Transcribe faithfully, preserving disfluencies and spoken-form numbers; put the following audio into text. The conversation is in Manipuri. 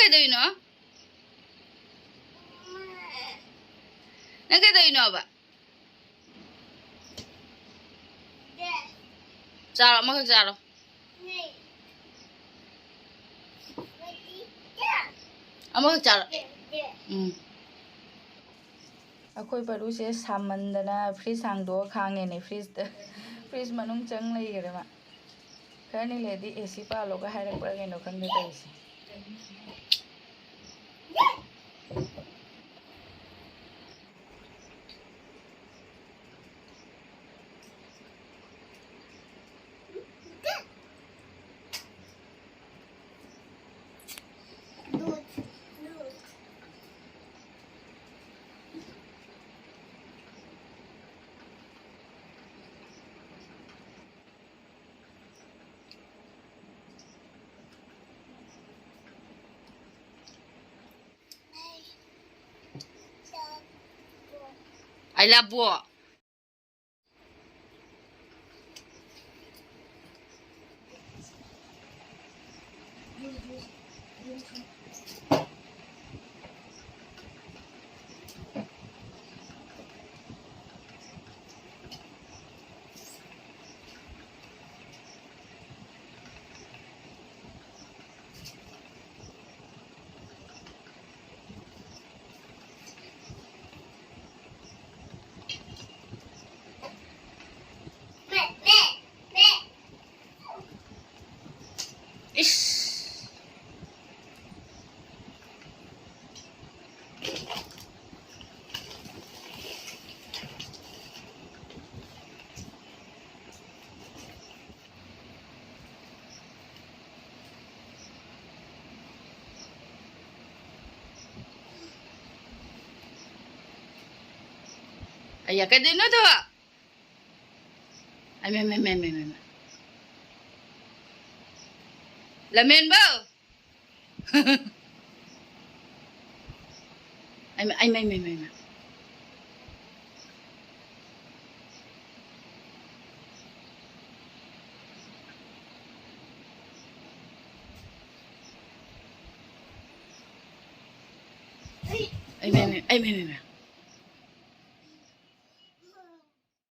ꯀꯩꯗꯧꯔꯤꯅꯣ? ꯅꯪ ꯀꯩꯗꯧꯔꯤꯅꯣꯕ? ꯆꯥꯔꯣ, ꯑꯃꯈꯛ ꯆꯥꯔꯣ꯫ ꯑꯃꯈꯛ ꯆꯥꯔꯣ꯫ ꯎꯝ꯫ ꯑꯩꯈꯣꯏ ꯄꯥꯔꯨꯁꯦ ꯁꯥꯃꯟꯗꯅ ꯐ꯭ꯔꯤꯖ ꯍꯥꯡꯗꯣꯛꯑ ꯈꯥꯡꯉꯦꯅꯦ꯫ ꯐ꯭ꯔꯤꯖꯇ, ꯐ꯭ꯔꯤꯖ ꯃꯅꯨꯡ ꯆꯪ ꯂꯩꯈꯔꯦ ꯃꯥ꯫ ꯈꯔꯅꯤ ꯂꯩꯔꯗꯤ ꯑꯦ ꯁꯤ ꯄꯥꯜꯂꯣꯒ ꯍꯥꯏꯔꯛꯄ꯭ꯔꯥ ꯀꯩꯅꯣ ꯈꯪꯗꯦ ꯇꯧꯔꯤꯁꯦ꯫ I love you. ꯏꯁ꯫ ꯑꯌꯥ, ꯀꯩꯗꯧꯅꯣꯗꯣ? ꯑꯩ, ꯃꯩ, ꯃꯩ, ꯃꯩ, ꯃꯩ, ꯃꯩ, ꯃꯩ꯫ ꯂꯝꯍꯦꯟꯕꯧ! ꯑꯩ, ꯑꯩ, ꯃꯩ, ꯃꯩ, ꯃꯩ, ꯃꯩ꯫ ꯑꯩ ꯃꯦꯝ, ꯑꯩ ꯃꯦꯝ, ꯃꯦꯝ, ꯃꯦꯝ꯫